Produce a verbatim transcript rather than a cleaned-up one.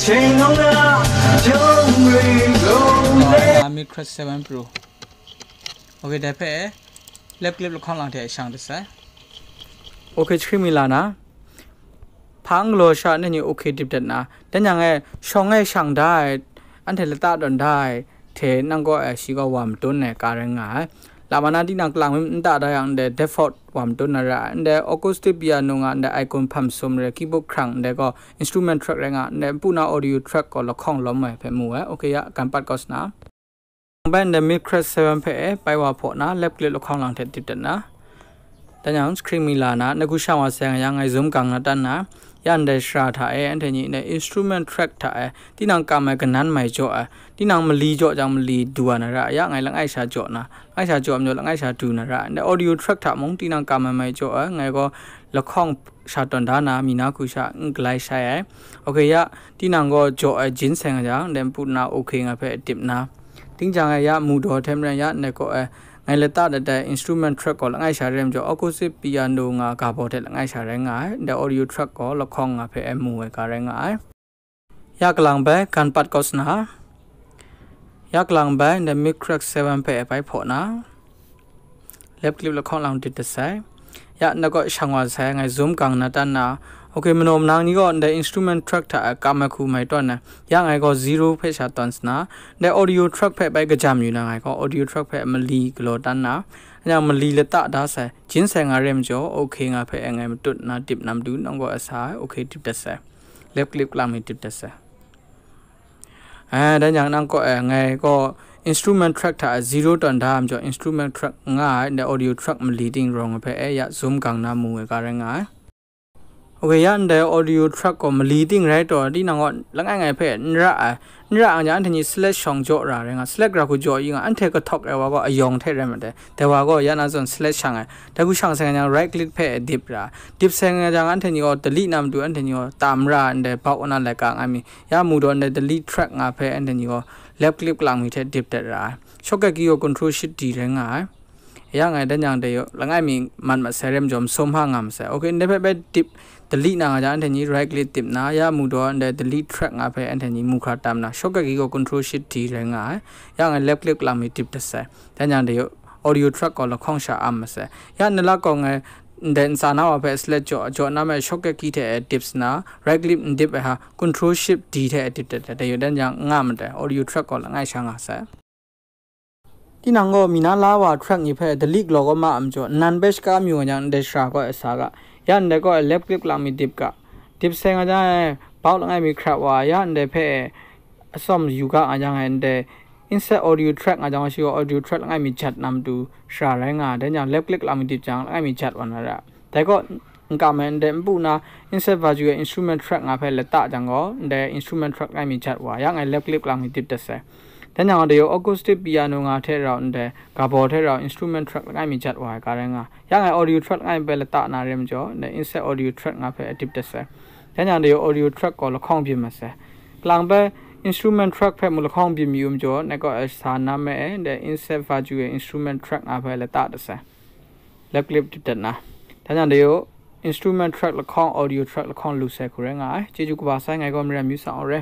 ချိန်လုံးက ရုံးတွေ ရုံးတွေ Micro seven Pro. Okay, dai hpe lap clip lahkawng lang hte shang dat sai. Okay, chahkring mi la na, hpang galaw sha nni okay dip dat na, dan yang e, shawng e shang da ai, anhte lata tawn da ai hte nang kaw e shi gaw wa matun ai ka rai nga ai. Lama na tinang kalang mi nta da yang, ndai default wa matun na ra ai, ndai acoustic piano nga, ndai icon hpam sum re, keyboard hkrang, ndai gaw instrument track rai nga, ndai npu na audio track gaw lahkawng lawm ai hpe mu ai. Okay, ya, kan pat kaw sa na. Bai ndai Micro seven hpe e pai wa hpaw na, lap clip lahkawng lang hte dip dat na. Dan yang chahkring mi la na, na gu shang wa sai nga yang, ngai zoom gang na tan na, ya ndai shara hta e, anhte ni ndai instrument track hta e, tinang kam ai kanan mai jaw ai, tinang mali jaw jang mali du wa na ra, ya ngai langai sha jaw na, langai sha jaw majaw langai sha du na ra, ndai audio track hta mung tinang kam ai mai jaw ai, ngai gaw lahkawng sha tawn da na, mi na hku sha n galai shai ai. Okay, ya, tinang gaw jaw ai jin seng nga jang, ndai npu na okay nga hpe dip na. Ting jang e ya, mu daw hte maren ya, ndai kaw e, ngai lata dat ai instrument track gaw langai sha rai majaw, acoustic piano nga ga baw hte langai sha rai nga ai, ndai audio track gaw lahkawng nga hpe e mu ai ka rai nga ai. Ya kalang bai, kan pat kaw sa na. Ya kalang bai, ndai Micro seven hpe e pai hpaw na, lap clip lahkawng lang dip dat sai. Ya, na kaw shang wa sai, ngai zoom gang na tan na. Okay, manaw manang ni gaw ndai instrument track hta e kam ai hku mai tawn ai. Ya ngai gaw zero hpe sha tawn sa na, ndai audio track hpe bai kajam yu na, ngai gaw audio track hpe mali galaw tan na, yang mali lata da sai, jin sai nga rai majaw, okay nga hpe e ngai matut na dip na matu nang gaw e sa ai, okay dip dat sai. Lap clip lang mi dip dat sai. Eh, dan yang nang kaw e, ngai gaw instrument track hta e zero tawn da ai majaw, instrument track nga ai, ndai audio track mali ting rawng ai hpe e ya zoom gang na mu ai ka rai nga ai. Okay, ya ndai audio track gaw mali ting rai taw, tinang gaw langai ngai hpe n ra ai, n ra ai nga, anhte ni select shawng jaw ra rai nga, select ra hku jaw yu nga, anhte kahtawk ai wa gaw ayawng hte rai mat ai, dai wa gaw ya na zawn select shang ai, dai hku shang sai nga yang right click hpe dip ra, dip sai nga yang anhte ni gaw delete na matu anhte ni gaw tam ra ai, ndai bak wa na laika nga mi, ya mu daw ndai delete track nga hpe anhte ni gaw left click lang mi hte dip dat ra ai. Shortcut key gaw control shift D rai nga ai. Ya ngai dan yang dai yaw, langai mi mat masai, rem jaw masum hpa nga masai. Okay, ndai hpe bai dip, delete na nga jang, anhte ni right click dip na, ya mu daw ndai delete track nga hpe anhte ni mu hkra tam na, shortcut key gaw control shift D rai nga ai. Ya ngai left click lang mi dip dat sai. Dan yang dai yaw, audio track gaw lahkawng sha am masai. Ya nalak gaw ngai ndai ntsa na wa hpe select jaw, jaw na me shortcut key hte e dip sa na, right click n dip ai ha, control shift D hte e dip dat, dai yaw dan yang nga matai, audio track gaw langai sha nga sai. Tinang gaw mi na la wa track ni hpe delete galaw kau ma ai majaw, nnan bai shaka mayu nga jang, ndai shara gaw e sa ga, ya ndai gaw e left click lang mi dip ga, dip sai nga jang e, bak langai mi hkrat wa, ya ndai hpe e atsawm yu ga nga jang e, ndai insert audio track nga jang, shi gaw audio track langai mi jat na matu shara rai nga ai, dan jang left click lang mi dip jang, langai mi jat wa na ra. Dai gaw, n kam ai, ndai npu na insert virtual instrument track nga hpe lata jang gaw, ndai instrument track langai mi jat wa, ya ngai left click lang mi dip dat sai. Dan jang gaw, dai yaw acoustic piano nga hte rau ndai, ga baw hte rau instrument track langai mi jat wa ai ga rai nga. Ya ngai audio track langai mi hpe lata na rai majaw, ndai insert audio track nga hpe dip dat sai. Dan jang dai yaw audio track gaw lahkawng byin mat sai. Kalang bai instrument track hpe mu lahkawng byin mayu majaw, ndai gaw e sa na me e, ndai insert virtual instrument track nga hpe lata dat sai. Left click dip dat na. Dan jang dai yaw instrument track lahkawng, audio track lahkawng lu sai hku rai nga ai. Chyeju kaba sai, ngai gaw Maria Myu Sang Aw Re.